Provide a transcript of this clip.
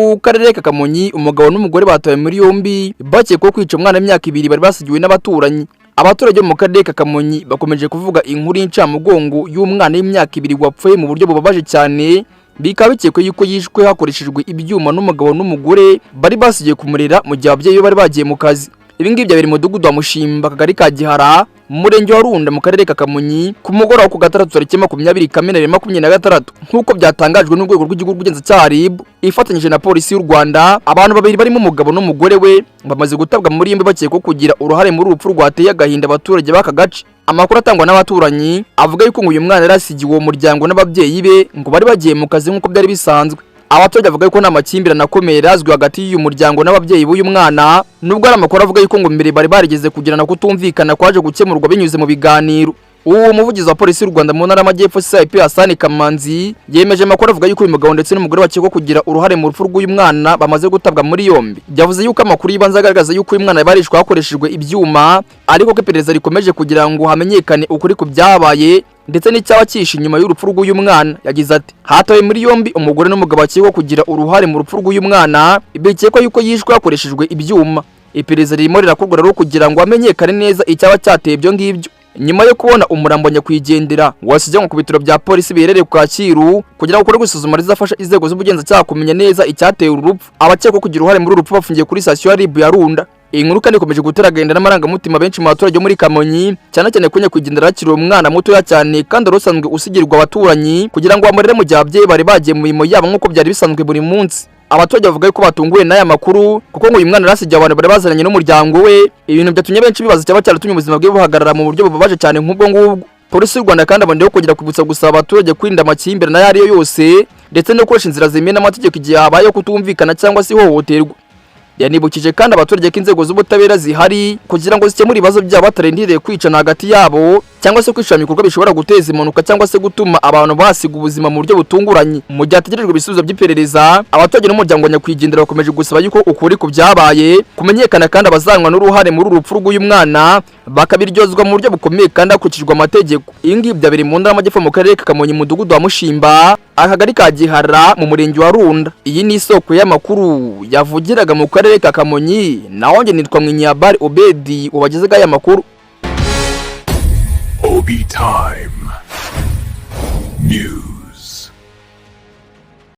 Mu karere ka Kamonyi, umugabo n'umugore batawe muri yombi bakekwaho kwica umwana w'imyaka 2 bari basigiwe n'abaturanyi. Abaturage bo mu karere ka Kamonyi bakomeje kuvuga inkuru y'incamugongo y'umwana w'imyaka 2 wapfuye mu buryo bubabaje cyane, bikaba bikekwa yuko yishwe hakoreshejwe ibyuma n'umugabo n'umugore bari basigiye kumurera mu gihe ababyeyi be bari bagiye mu kazi. Ibi ngibi byabereye mu mudugudu wa Mushimba, akagari ka Gihara, mu murenge wa Runda, mu karere ka Kamonyi, ku mugoroba ku gatandatu tariki 20 Kamena 2026, nk'uko byatangajwe n'urwego rw'igihugu rw'ubugenzacyaha RIB ifatanyije na polisi y'u Rwanda. Abantu babiri barimo umugabo n'umugore we bamaze gutabwa muri yombi bakekwaho kugira uruhare muri urupfu rwateye agahinda abaturage b'aka gace. Amakuru atangwa n'abaturanyi avuga yuko ngo uyu mwana yari asigiwe uwo muryango n'ababyeyi be, ngo bari bagiye mu kazi nk'uko byari bisanzwe. Abaturage bavuga yuko nta makimbirane akomeye yari azwi hagati y'uyu muryango n'ababyeyi b'uyu mwana, nubwo hari amakuru avuga yuko ngo mbere bari barigeze kugirana kutumvikana kwaje gukemurwa binyuze mu biganiro. Uwo muvugizi wa polisi y'u Rwanda mu ntara y'Amajyepfo, CIP Hassan Kamanzi, yemeje amakuru avuga yuko uyu mugabo ndetse n'umugore bakekwaho kugira uruhare mu rupfu rw'uyu mwana bamaze gutabwa muri yombi. Yavuze yuko amakuru y'ibanze agaragaza yuko uyu mwana yarishwe hakoreshejwe ibyuma, ariko ko iperereza rikomeje kugira ngo hamenyekane ukuri ku byabaye ndetse n'icyaba cyihishe inyuma y'urupfu rw'uyu mwana. Yagize ati: "Hatawe muri yombi umugore n'umugabo bakekwaho kugira uruhare mu rupfu rw'uyu mwana, bikekwa yuko yishwe hakoreshejwe ibyuma. Iperereza ririmo rirakorwa rero kugira ngo hamenyekane neza icyaba cyateye ibyo ngibyo." Nyuma yo kubona umurambo nyakwigendera, wasijyanwe ku bitaro bya polisi biherereye ku Kacyiru kugira ngo ukorerwe isuzuma rizafasha inzego z'ubugenzacyaha kumenya neza icyateye uru rupfu. Abakekwaho kugira uruhare muri uru rupfu bafungiye kuri sitasiyo ya RIB ya Runda. Iyi nkuru kandi ikomeje gutera agahinda n'amarangamutima benshi mu baturage bo muri Kamonyi, cyane cyane ko nyakwigendera yakiriwe umwana mutoya cyane kandi wari usanzwe usigirwa abaturanyi kugira ngo bamurere mu gihe ababyeyi bari bagiye mu mirimo yabo nk'uko byari bisanzwe buri munsi. Abaturage bavuga ko batunguwe n'aya makuru, kuko ngo uyu mwana yarasigiye abantu bari bazananye n'umuryango we, ibintu byatumye benshi bibaza icyaba cyaratumye ubuzima bwe buhagarara mu buryo bubabaje cyane nk'ubwo ngubwo. Polisi y'u Rwanda kandi aboneyeho kongera kwibutsa gusaba abaturage kwirinda amakimbirane ayo ari yo yose ndetse no gukoresha inzira zemewe n'amategeko igihe habayeho kutumvikana cyangwa se ihohoterwa. Yanibukije kandi abaturage ko inzego z'ubutabera zihari kugira ngo zikemure ibibazo byabo batarindiriye kwicana hagati yabo cyangwa se kwishora mu bikorwa bishobora guteza impanuka cyangwa se gutuma abantu basiga ubuzima mu buryo butunguranye. Mu gihe hategerejwe ibisubizo by'iperereza, abaturage n'umuryango wa nyakwigendera bakomeje gusaba yuko ukuri ku byabaye kumenyekana kandi abazanwa n'uruhare muri uru rupfu rw'uyu mwana bakabiryozwa mu buryo bukomeye kandi hakurikijwe amategeko. Ibi ngibi byabereye mu ntara y'Amajyepfo, mu karere ka Kamonyi, umudugudu wa Mushimba, akagari ka Gihara, mu murenge wa Runda. Iyi ni isoko y'amakuru yavugiraga mu karere ka Kamonyi, naho njye nitwa Mwinyabari Obedi ubagezeho aya makuru. Obi Time News.